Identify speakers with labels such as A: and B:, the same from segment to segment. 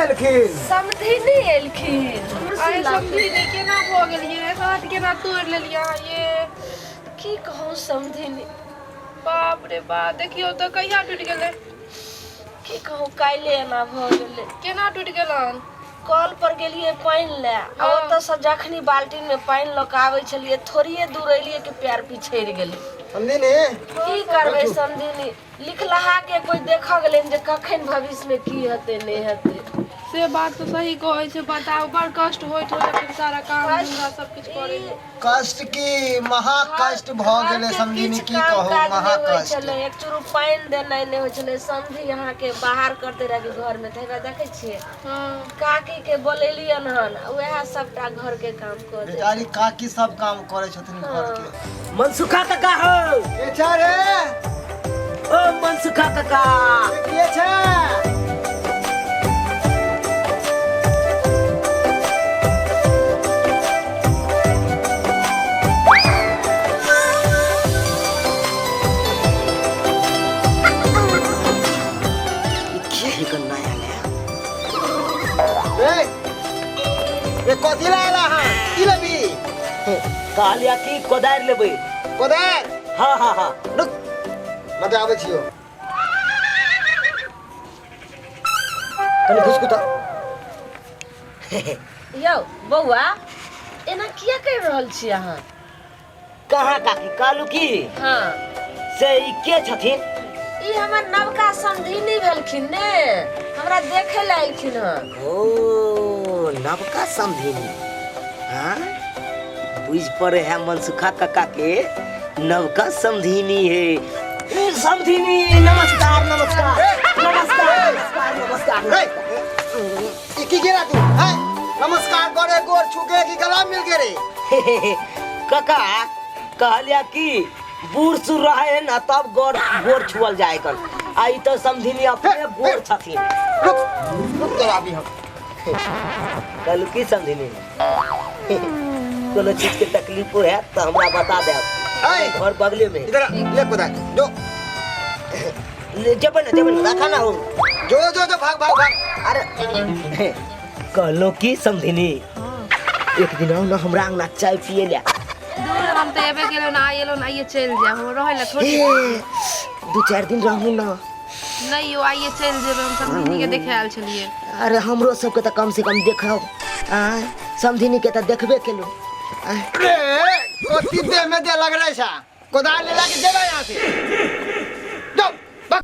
A: एलखिन?
B: समधिनी एलखिन।
C: आइ समधिनी केना भऽ गेलियै, हाथ केना तोड़ि लेलियै अहाँ ये?
B: की कहू समधिनी।
C: बाप रे बाप, देखियौ तऽ कहिया टूटि गेलै?
B: की कहू, काल्हि एना भऽ गेलै।
C: केना टूटि गेलन?
B: कल पर गेलियै पानि लए आ ओतऽसँ जखनी बाल्टीनमे पानि लऽ कऽ आबै छलियै, थोड़िये दूर एलियै कि पैर पिछड़ि गेलै।
A: समधिनी,
B: की करबै समधिनी, लिखलहा के कोई देखऽ गेलै जे कखन भविष्यमे की हेतै नहि हेतै।
C: से बात तऽ सही कहै छै। बताउ, बड़ कष्ट होइत होइत एखन सारा काम धंधा सब किछु करै मे।
A: कष्ट की महा कष्ट भऽ गेलै
B: घरके
A: समधिनी,
B: किछु
A: की
B: काम
A: कहू,
B: काज
A: महा
B: नहि होइ
A: कष्ट।
B: छलै, एक चूरू पानि देनाइ नहि होइ छलै। समधि अहाँके बाहर करते रहै घरमे, तऽ हेबे देखै छियै। काकी के बोलेलियन हन, वएह सबटा घर के काम कऽ दै।
A: बेचारी काकी सब काम करै छथिन घर के।
D: मनसुखा काका हो।
A: के छै रे?
D: ओ मनसुखा काका।
A: के के छै?
D: ई के है कन नया नया?
A: रे रे, कथी ला आला हन? की लेबी?
D: कहलिया कि कोदारि लेबै।
A: कोदारि?
D: हाँ हाँ हाँ।
A: रुक, मते आबै छियो। कनि घुसकू तऽ।
B: यौ बौआ, एना किया करि रहल छी अहाँ?
D: कहाँ काकी, कहलू की?
B: हाँ।
D: से ई के छथिन?
B: ई हमर नवका समधिनी भेलखिन ने, हमरा देखे लए एलखिन हन।
D: ओ नवका समधिनी? हाँ, बुझ पड़े है मनसुखा काका के नवका समधिनी है। ए, समधिनी नमस्कार नमस्कार नमस्कार नमस्कार नमस्कार।
A: रे, ई की गेला तू हैं? नमस्कार करे, गोर छुके की गला मिल गे रे?
D: काका, कहलिया कि बूढ़ सूढ़ रहे है ना तब गोर गोर छुअल जाए कन, आ ई तो समधिनी अपने गोर छथिन।
A: रुक रुक, तोरा अभी हम।
D: कहलू की समधिनी, कोनो चीज के तकलीफ हो है तो हमरा बता देब।
A: ऐ!
D: घर बगले में।
A: इधर आ, ले कोदार जो।
D: ले, जेबै ना, जेबै ना, रखा ना हो।
A: जो जो जो, भाग भाग भाग।
D: अरे कहलो की समधिनी, एक दिन आओ ना हमरा अंगना चाय पिए ले।
C: दूर, हम तऽ एबे केलहुँ ने, आइ एलहुँ ने, आइए चलि जायब, हम रहै लए थोड़ी।
D: ए, दू चारि दिन रहू ना।
C: नहि यौ, आइए चलि जेबै हम, समधिनी के देखे आयल छलियै।
D: अरे हमरो सबके तऽ कम से कम देखो, आँय, समधिनी के तऽ देखबे केलू, आँय।
A: रे, कथी देह में दे लग रहा है? कोदार ले लाके जेबा यहाँ से, जो बक।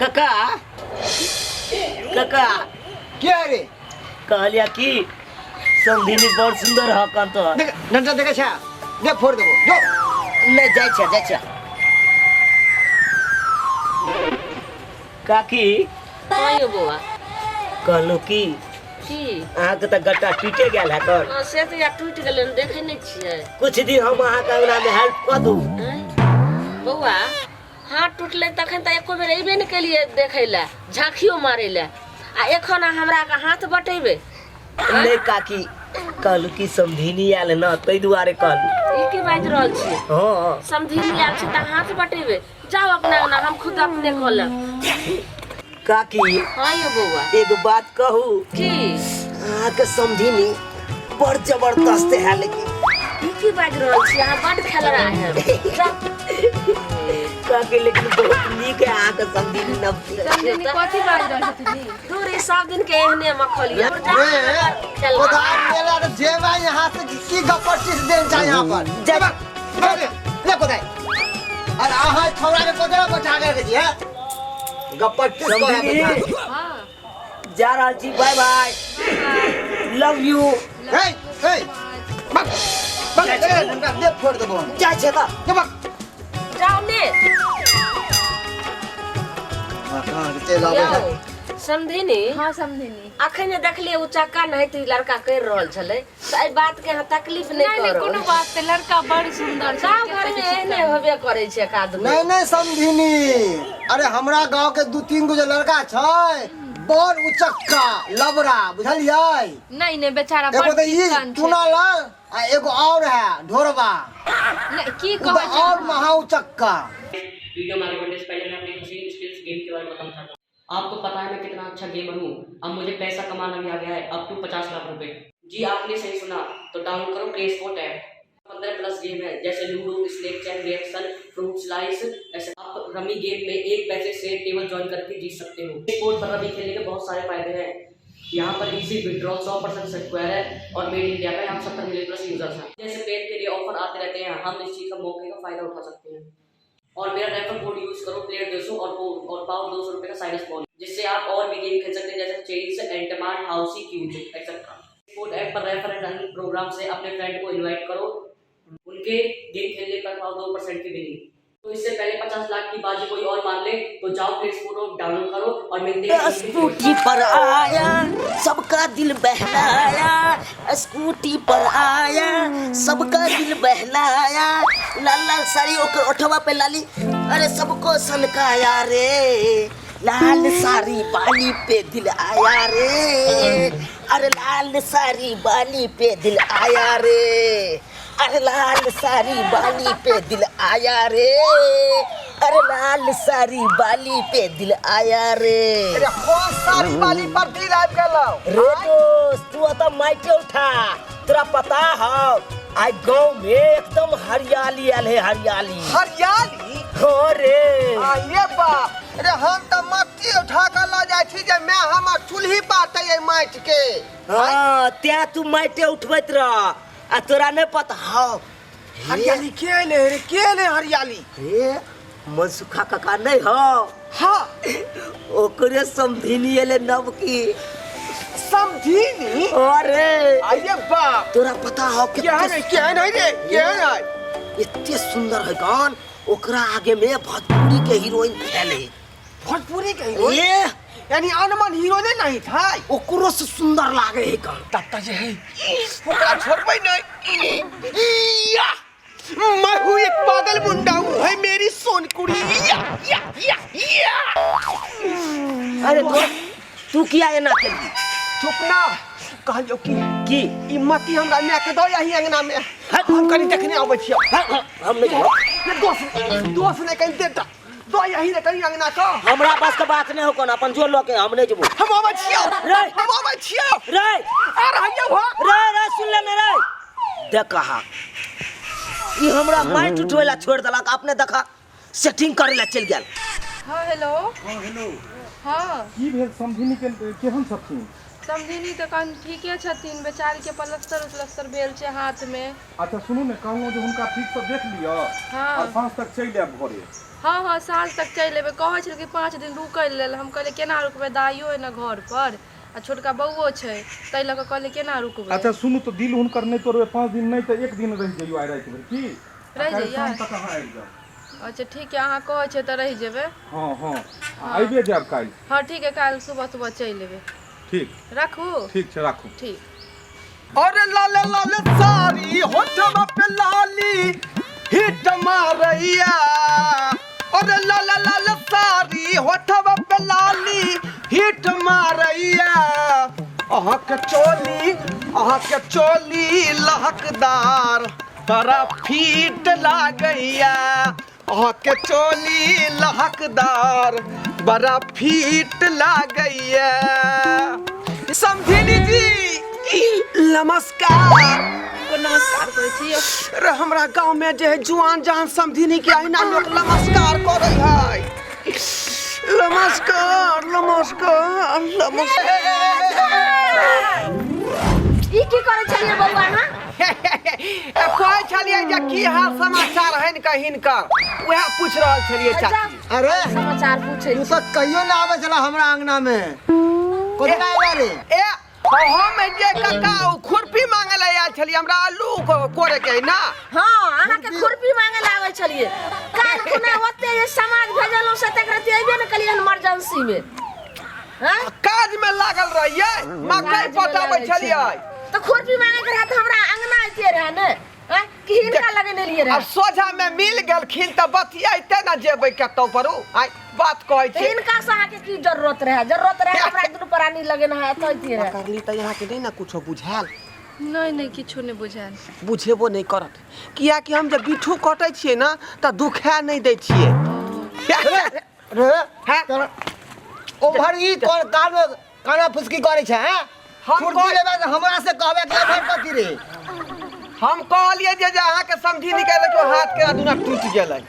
D: काका, काका।
A: के रे?
D: कहलिया कि समधिनी बड़ सुंदर हकन तो।
A: देख, डंडा देखे छा, दे फोड़ देबो, जो।
D: नहीं, जाइ छै, जाइ छै। काकी।
B: हाँ यौ बौआ।
D: कहलहुँ की?
B: की?
D: अहाँके तऽ गट्टा टूटे गेल है कर।
B: हाँ, से तऽ या टूटि गेलै ने, देखै नहि छियै।
D: कुछ दिन हम अहाँके अंगना में हेल्प कऽ दू।
B: आँय? बौआ, हाथ टूटलै तखन तऽ एको बेर अयबे नहि केलियै देखै लए, झाँखियो मारै लए, आ एखन अहाँ हमरा के हाथ बटेबै?
D: नहि काकी, कहलहुँ कि समधिनी आयल है ना, ताहि दुआरे कहलहुँ।
B: ई की बाजि रहल छियै?
D: हाँ।
B: समधिनी आयल छै तऽ हाथ बटेबै? जाउ अपना अंगना, हम खुद अपने कऽ लेब।
D: काकी।
B: हाँ यौ बौआ।
D: एगो बात कहू?
B: की?
D: अहाँके समधिनी बड़ जबरदस्त है लेकिन।
B: ई की बाजि रहल छी अहाँ? बड खेलड़ा है। जाउ।
D: काकी, लेकिन बहुत नीक है अहाँके समधिनी नवकी।
C: समधिनी कथी बाजि रहल छथिन?
B: दूर, ई सब दिन के एहने मखलिया।
A: रे, कोदार ले ला तो जेबा यहाँ से की गप्पर चीज देन चाहे यहाँ पर।
D: जा।
A: भाग, ले कोदार। अरे अहाँ छौड़ा के कोदार बचा के रखै छी है, गप्पर टिस करे
D: समधिनी।
A: बैठा।
C: हाँ।
D: जा रहल छी, बाय बाय, लव यू।
A: हे हे, भाग भाग, ए, डंडा दे, फोड़ देबो हम।
D: जाइ छै तऽ।
A: जो भाग।
B: जाउ ने।
A: हाँ, कहाँ से चलि आबै है?
B: यौ समधिनी।
C: हाँ समधिनी।
B: अखन जे देखलियै ओ चक्का नहैत ई लड़का करि रहल छलै, तऽ एहि बात के अहाँ तकलीफ नहि
C: नहि नहि,
B: करब।
C: कोनो बात नहि, लड़का बड़ सुंदर छै।
B: गाँव घर में एहने होबे करै छै एक आदमी।
A: नहीं नहीं समधिनी, अरे हमरा गांव के दू तीन गो जे लड़का छै, बड़ उचक्का लबड़ा, बुझलियै?
C: नहीं नहीं, बेचारा
A: एगो
C: बड़
A: तऽ ई
C: चिकन छै।
A: चुना लाल आ एगो और है ढोरबा।
C: नहि की
A: उ तऽ
C: कहै छै
A: और महा उचक्का।
E: वीडियो में आगे बढ़ने से पहले मैं अपनी हसीन स्किल्स गेम के बारे में बताना चाहता हूँ। आपको पता है मैं कितना अच्छा गेमर हूँ। अब मुझे पैसा कमाना भी आ गया है, अप टू 50 लाख रुपए। जी आपने सही सुना, तो डाउनलोड करो play sport app. 15 plus game है, जैसे ludo, snake chain reaction, fruit slice. ऐसे आप रमी गेम में 1 पैसे से टेबल ज्वाइन करके जीत सकते हो। स्पोर्ट पर रमी खेलने के बहुत सारे फायदे हैं। यहाँ पर इजी विड्रॉल 100% सिक्योर है और मेड इंडिया का यहाँ 70 मिलियन प्लस यूजर्स हैं। जैसे प्लेयर के लिए ऑफर आते रहते हैं, हम इस चीज़ का मौके का फायदा उठा सकते हैं। और मेरा रेफर कोड यूज करो प्लेयर 200 और पाओ 200 रुपये का साइनस बॉल, जिससे आप और भी गेम खेल सकते हैं, जैसे चेस, एंटमान, housie, quiz etcetera. Sport app पर रेफर एंड अर्न प्रोग्राम से अपने फ्रेंड को इन्वाइट करो, उनके गेम खेलने पर पाओ 2% की विनिंग। तो इससे पहले 50 लाख की बाजी कोई और मार ले, तो जाओ प्ले स्टोर और डाउनलोड करो और मिलते हैं।
D: स्कूटी पर आया सबका दिल बहलाया, स्कूटी पर आया सबका दिल बहलाया, लाल लाल साड़ी ओकर ओठवा पे लाली, अरे सबको सनकाया रे, लाल साड़ी बाली पे दिल आया रे, अरे लाल साड़ी बाली पे दिल आया रे, अरे लाल साड़ी बाली पे दिल आया रे, अरे लाल साड़ी बाली पे दिल आया रे।
A: अरे कौन साड़ी बाली पर दिल आबि गेलौ?
D: रे दोस्त, तू अतः माइके उठा, तोरा पता हौ आइ गाँव में एकदम हरियाली आयल है, हरियाली।
A: हरियाली?
D: हाँ रे।
A: आ ये बाप रे, हम तऽ मट्टी उठा कऽ लऽ जाइ छी जे मैं हमर चूल्ही पातै एहि माटि के।
D: हाँ, त्यां तू माइटे उठबैत रह आ तोरा नहीं पता हौ।
A: हरियाली के एलै रे, के एलै हरियाली?
D: रे मनसुखा काका नहीं हौ?
A: हाँ।
D: ओकरे समधिनी एले नवकी।
A: समधिनी?
D: अरे
A: आइए बाप,
D: तोरा पता हौ
A: केहन है, केहन है रे, केहन है?
D: एते सुंदर है गान, ओकरा आगे में भोजपुरी के हीरोइन फैल है।
A: भोजपुरी के हीरोइन?
D: ए
A: यानी अनमन हीरोइन नहीं था,
D: ओकरो से सुंदर लागे है गान।
A: तब तक जे है ओकरा छोड़बै नहीं। या मैं हूँ एक पागल मुंडा हूँ, है मेरी सोनकुड़ी। या या या या।
D: अरे दोस्त, तू किया एना केलही?
A: चुप ना, कहलियौ कि
D: की
A: ई मती हमरा माय के दऽ यही अंगना में, हम कनी देखने अबै छियौ।
D: हम नहीं जाओ।
A: ये दोस्त, दोस्त ने कनी देता दऽ यही ने कनी अंगना के।
D: हमरा पास के बात नहीं हो कोन, अपन जो लके हम नहीं जेबो।
A: हम अबै छियौ।
D: रे।
A: हम अबै छियौ।
D: रे।
A: आ रहियौ हो।
D: रे रे सुन ले ने रे, देख कहा ई हमरा माटि उठबै ला छोड़ देलक, अपने देखा सेटिंग करे ला चलि गेल।
C: हाँ हेलो।
F: हाँ हेलो।
C: हाँ
F: की भेल समधिनी के, केहन छथिन?
C: समधिनी तऽ कन ठीके छथिन, बेचारी के पलस्तर उपलस्तर भेल छै हाथ में।
F: अच्छा सुनू ने, कहलहुँ जे हुनका ठीकसँ देख लिअ।
C: हाँ।
F: आ साँझ तक चलि आयब घरे।
C: हाँ हाँ साँझ तक चलि एबै। कहै छलखिन 5 दिन रुकै लेल, हम कहलियै केना रुकबै, दाइयो अइ ने घर पर आ छोटका बौओ छै, ताहि लऽ कऽ कहलियै केना रुकबै।
F: अच्छा सुनू तऽ, दिल हुनकर नहि तोड़बै, 5 दिन नहि तऽ 1 दिन रहि जइयौ आइ राति भरि की, आ
C: रहि
F: काल्हि
C: जइयै?
F: शाम तक अहाँ आबि जाउ।
C: अच्छा ठीक है, अहाँ कहै छियै तऽ रहि जेबै।
F: हाँ हाँ, आ आबिए जायब काल्हि।
C: हाँ ठीक है, काल्हि सुबह सुबह चलि एबै।
F: ठीक।
C: राखू?
F: ठीक छै, राखू।
C: ठीक।
A: अरे लाल लाल साड़ी होठवा पे लाली हिट मारैया, अरे लाल लाल साड़ी होठवा पे लाली हिट मारैया, अहाँ के चोली, अहाँ के चोली लहकदार बड़ा फीट लागैया, अहाँ के चोली लहकदार बड़ा फीट लागैया। समधिनी जी नमस्कार।
C: नमस्कार करै छी।
A: रे हमरा गांव में जे है जुआन जहान समधिनी के अहिना लोग नमस्कार करै है। नमस्कार नमस्कार नमस्कार।
B: ई की करै छलियै बौआ अहाँ?
A: कहै छलियै जे की हाल समाचार है हिनकर, हिनकर वएह पूछि रहल छलियै चाची।
G: अरे
B: समाचार पूछै
G: तू तऽ कहियो ना आबै छला हमरा अंगना में, कोना आयल रे?
A: ए हम जे काका ओ खुरपी मांगे ला आयल छलियै, हमरा आलू कोड़े के है ना।
B: हाँ, अहाँ के खुरपी मांगे ला आबै छलियै काल्हि खुना, ओते जे समाज भेजलहुँ से तक रति अयबे ने कलियै इमरजेंसी में। हाँ?
A: काज में लागल रहियै, मकई
B: काज में
A: पटाबै
B: लागल
A: छलियै।
B: तऽ खुरपी मांगे के रहै तऽ हमरा अंगना अइते रहै ने, आँय? कि हिनका लगेने रहियै रहै?
A: अब सोझा में मिल गेलखिन तऽ बतियाइते ना जेबै कतौ पर उ। आइ बात कहै
B: तऽ
A: छी।
B: हिनका से अहाँके की जरूरत रहै? जरूरत रहै हमरा दुनू प्राणी लगेने है एतऽ अइते रहै।
A: पकड़ली तऽ यहाँ के नहीं ना कुछो बुझायल।
C: नहि नहि, किछो नहि बुझायल।
A: बुझेबो नहि करत, कियाकि हम जे बिट्ठू कटै छियै ने तऽ दुखाए नहि दै छियै।
G: रे
A: हैं?
G: ओम्हर ई कोन कान में काना फुसकी करै छै, हैं?
A: हम
G: खुरपी लेबै तऽ हमरा से कहबै कि एम्हर कथी रे?
A: हम कहलियै जे जे अहाँके समझी निकालि के हाथ के दुना टूटि गेलै,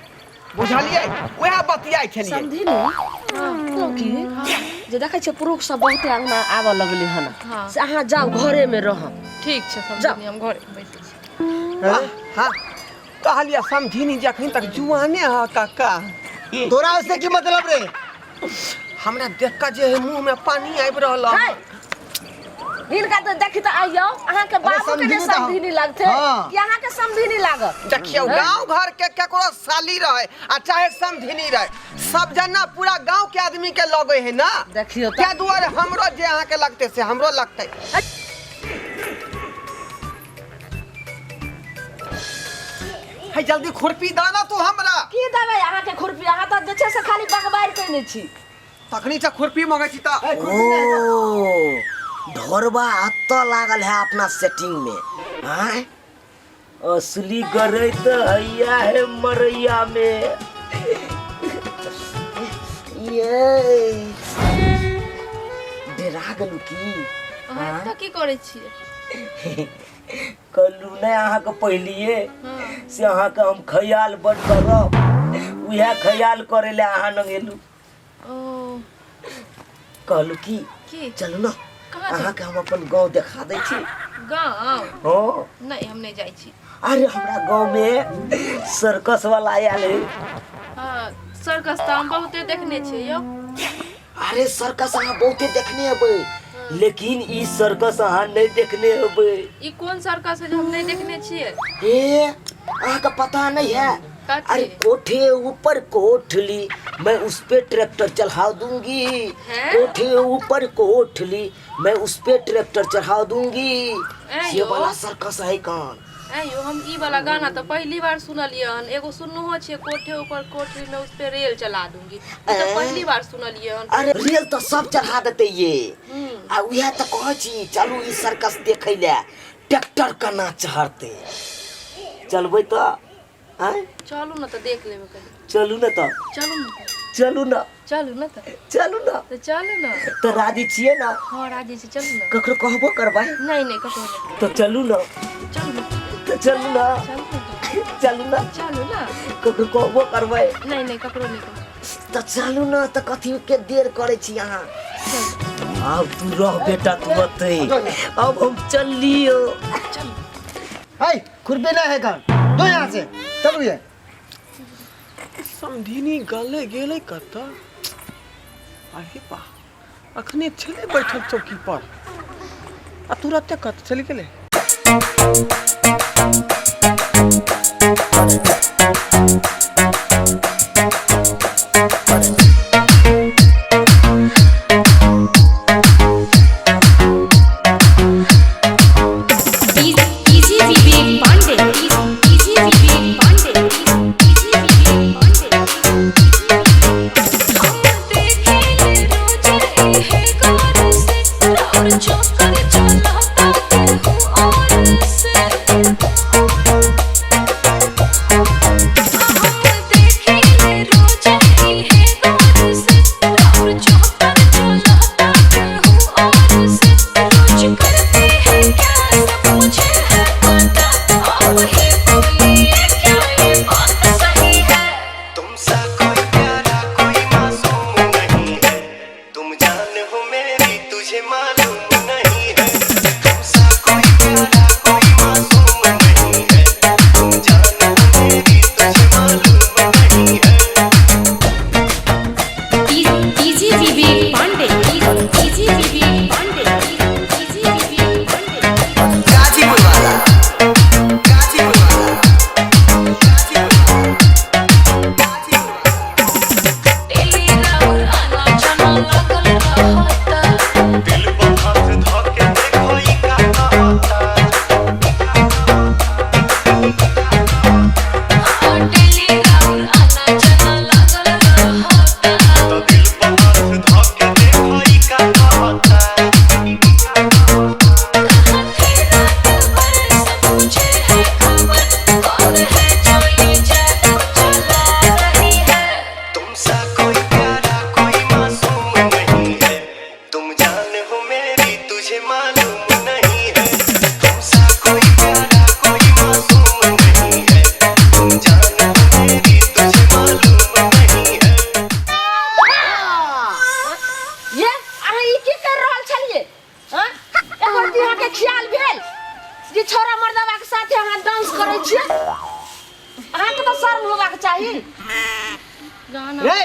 A: बुझलियै? उएह बतियाइ छलियै।
B: समझी ने की जे देखै छियै पुरुष सब बहुते अंगना आबऽ लगलै हन।
C: हाँ।
B: से अहाँ जाउ, घरेमे रहब।
C: ठीक छै समझी, हम घरे बैसै छी।
A: हाँ, कहलियै समझिनी जखन तक जुआने ह काका।
G: तोरा उससे की मतलब रे?
A: हमरा देख कऽ जे है मुँह में पानी आबि रहल हँ।
B: है, हिनका तऽ देखी तऽ आइयो अहाँके बाबू के जे
G: समधिनी तऽ हम-
B: समधिनी लगतै
G: हाँ।
B: कि अहाँके समधिनी लागत?
A: देखियौ, गांव घर के केकरो साली रहे आ चाहे समधिनी रहे, सब जना पूरा गांव के आदमी के लगे है ना।
B: देखियौ तऽ।
A: ताहि दुआरे हमरो जे अहाँके लगतै से हमरो लगतै। है, जल्दी खुरपी दऽ ना तू हमरा।
B: की देबै अहाँके खुरपी? अहाँ तऽ जे छै से खाली बकबारि कयने छी।
A: तखनी से खुरपी मंगै छी तऽ।
D: ओ ढोरबा अत्त लागल है अपना सेटिंग में। आँय, असली गरै तऽ हैया है मरैया में। ये डरा गेलू की?
C: अहाँ एतऽ की करै छियै?
D: कहलू नहि अहाँके पहिलिए से अहाँके हम खयाल बड करब, उएह खयाल करे लए अहाँ लग एलू।
C: ओ
D: कहलू की
C: की?
D: चलू ने।
C: कहाँ चलू?
D: अहाँके हम अपन गाँव देखा दै छी।
C: गाँव?
D: हँ।
C: नहि, हम नहि जाइ छी।
D: अरे हमरा गाँव में सर्कस वाला आयल है।
C: हँ, सर्कस तऽ हम बहुते देखने छियै यौ।
D: अरे सर्कस अहाँ बहुते देखने हेबै, लेकिन ई सर्कस अहाँ नहि देखने हेबै।
C: ई कोन सर्कस है जे हम नहि देखने छियै?
D: ए अहाँके पता नहीं है?
C: कथी?
D: अरे कोठे ऊपर कोठली, मैं उस पे ट्रैक्टर चढ़ा दूंगी।
C: हैं?
D: कोठे ऊपर कोठली, मैं उस पे ट्रैक्टर चढ़ा दूंगी।
C: ऐं
D: ये
C: यौ।
D: वाला सर्कस है कौन?
C: ऐं यौ, हम ई वाला गाना तऽ पहली बार सुनलियै हन। एगो सुनहो छियै कोठे ऊपर कोठली में उस पे रेल चला दूंगी, ई तऽ
D: ऐं?
C: पहली बार सुनलियै हन।
D: अरे रेल तो सब चढ़ा देते ये। आ उएह तऽ कहै छी, चलू ई सर्कस देखै लए, ट्रैक्टर केना चढ़तै। चलबै तऽ आँय?
C: चलू ने तऽ देख लेबै कनि।
D: चलू ने तऽ।
C: चलू ने तऽ।
D: चलू ने।
C: चलू ने तऽ।
D: चलू ने।
C: तऽ चलू ने।
D: तऽ राजी छियै ने?
C: हँ, राजी छी, चलू ने।
D: ककरो कहबो करबै?
C: नहि नहि, ककरो नहि।
D: तऽ चलू ने।
C: चलू ने।
D: तऽ चलू ने।
C: चलू ने।
D: चलू ने।
C: चलू ने।
D: ककरो कहबो करबै?
C: नहि नहि, ककरो नहि कहबै।
D: तऽ चलू ने तऽ, कथी के देर करै छी अहाँ? आब तू रह बेटा, तू ओतै, अब हम चललियो।
G: है, खुरपी नहीं है कन, दो यहाँ से, चलू ये।
A: समधिनी गले गेलै कतऽ? अरे बा, अखने छलै बैठल चौकी पर आ तुरते कतऽ चलि गेलै?
H: Easy Vivek Pandey, easy Vivek Pandey, easy Vivek Pandey.
I: तुमसा कोई प्यारा कोई मासूम नहीं है, तुम जान हो मेरी तुझे मालूम नहीं है। तुमसा कोई प्यारा कोई मासूम नहीं है, तुम जान हो मेरी तुझे मालूम नहीं है।
H: Easy Vivek Pandey, easy Vivek Pandey, easy Vivek Pandey.
I: Ghazipur वाला, गाजीपुर।
B: करै छियै? अहाँके तऽ शर्म होबाक चाही।
C: गाना
G: रे!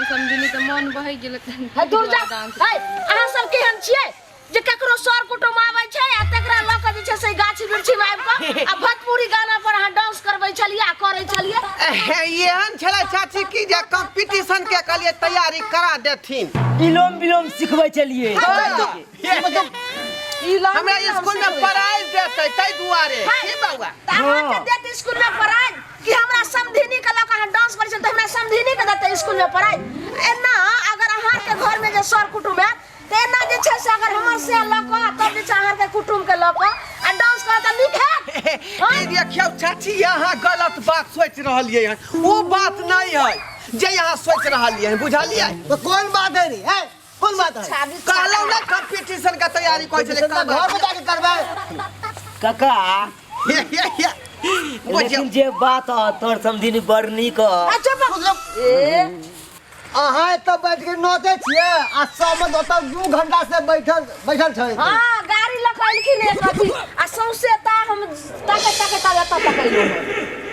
C: समझिनी तऽ मन बहि गेल।
B: है दूर जा। है, अहाँ सब केहन छियै जे ककरो सर कुटुम आबै छै आ तकरा लऽ कऽ जे छै से गाछी वृक्षी मे आबि कऽ आ भोजपुरी गाना पर अहाँ डांस करबै छलियै आ करै छलियै?
A: एहन छलै चाची की जे कंपटीशन के कहलिए तैयारी करा देथिन।
D: इलोम विलोम सिखबै छलियै।
A: हमरा स्कूल में प्राइज देतै ताहि दुआरे की बौआ?
B: तऽ अहाँके देत स्कूल में प्राइज कि हमरा समधिनी के लऽ कऽ अहाँ डांस करै छलियै तऽ हमरा समधिनी के देतै स्कूल में प्राइज? एना अगर अहाँके घर में जे सर कुटुम आयत तऽ एना जे छै से अगर हमर से लऽ कऽ तब जे छै अहाँके कुटुम के लऽ कऽ आ डांस करत तऽ नीक हैत?
A: ई देखियौ चाची, अहाँ गलत बात सोचि रहलियै हन। ओ बात नहि है जे अहाँ सोचि रहलियै हन, बुझलियै?
G: तो कौन बात है रे है? कौन बात है?
A: कहलहुँ ने कंपटीशन के तैयारी करै छलै।
G: घर में जाके करबै।
D: काका,
A: बुझियौ।
D: लेकिन जे बात ह, तोर समधिनी बड़ नीक ह।
B: अच्छा, ए
G: अहाँ एतऽ बैठ के नोचै छियै आ समझ ओतऽ 2 घंटा से बैठल बैठल छै।
B: हाँ, गाड़ी लऽ कऽ एलखिन एक अथी आ सौंसे ता हम ताके ताके ताके एतऽ तक एलहुँ हन।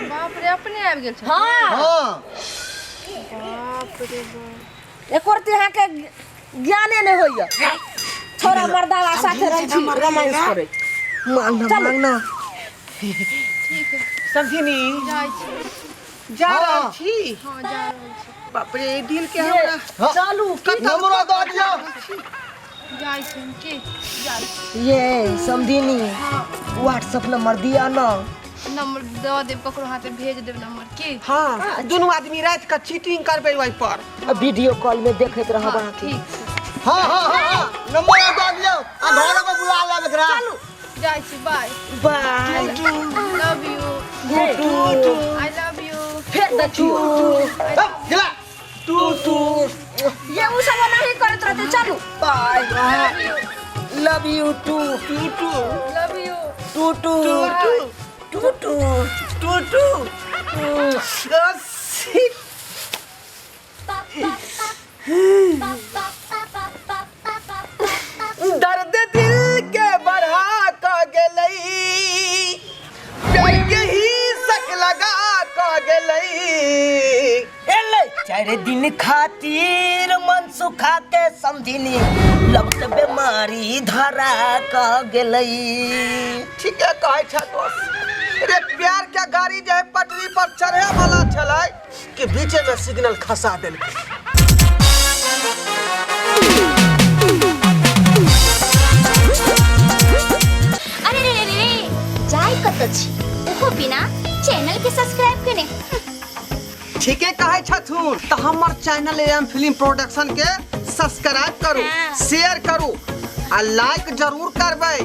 C: बाप रे, अपने आबि गेल छै?
B: हाँ।
G: हाँ।
C: बाप रे बाप।
B: एको रत्ती अहाँके ज्ञाने नहि होइए। छोड़ा मर्दावा साथे रहै छी, रोमांस करै।
A: मांगना।
B: चलू।
A: मांगना समझिनी।
C: जाइ छी।
A: जा रहल छी?
C: हाँ, जा रहल छी।
A: बाप रे, ई दिल के हमरा
B: चलू।
G: नंबरो दऽ दियौ।
C: जाइ छी हम, की जाइ छी।
D: ये समधिनी, व्हाट्सएप नंबर दिया ना।
C: नंबर दऽ देब, ककरो हाथे भेज देब नंबर की।
A: हाँ, दुनू आदमी राति के चीटिंग करबै ओहि पर।
D: वीडियो कॉल में देखैत रहब।
C: हाँ।
D: अहाँके
C: ठीक छै।
G: हाँ, नंबर दऽ दियौ आ घर में बुला लेब एकरा।
B: चलू।
C: जाइ छी, by.
D: By.
C: Love you. I love you.
B: फेर देखियौ।
G: गेला।
A: Two two.
B: ये उ सब ओनाही करैत रहतै। चलू।
D: By, love you too.
A: Two two.
C: Love you.
D: To to. To to.
A: To to. अस्सी। दर्द दिल के बढ़ा क गेलै, प्यार के ही शक लगा क गेलै।
D: एलै 4 दिन खातिर मन सुखा के समधिनी लव के बीमारी धरा क गेलै।
A: ठीके कहै छ दोस्त रे। प्यार के गाड़ी जे है पटरी पर चढ़े वाला छलै कि बीचे में सिग्नल खसा देलकै।
H: अरे रे रे रे, जाय कत छी ओहो बिना चैनल के सब्सक्राइब केने?
A: ठीके कहै छथुन। तऽ हमर चैनल एम फिल्म प्रोडक्शन के सब्सक्राइब करू, शेयर करू आ लाइक जरूर करबै।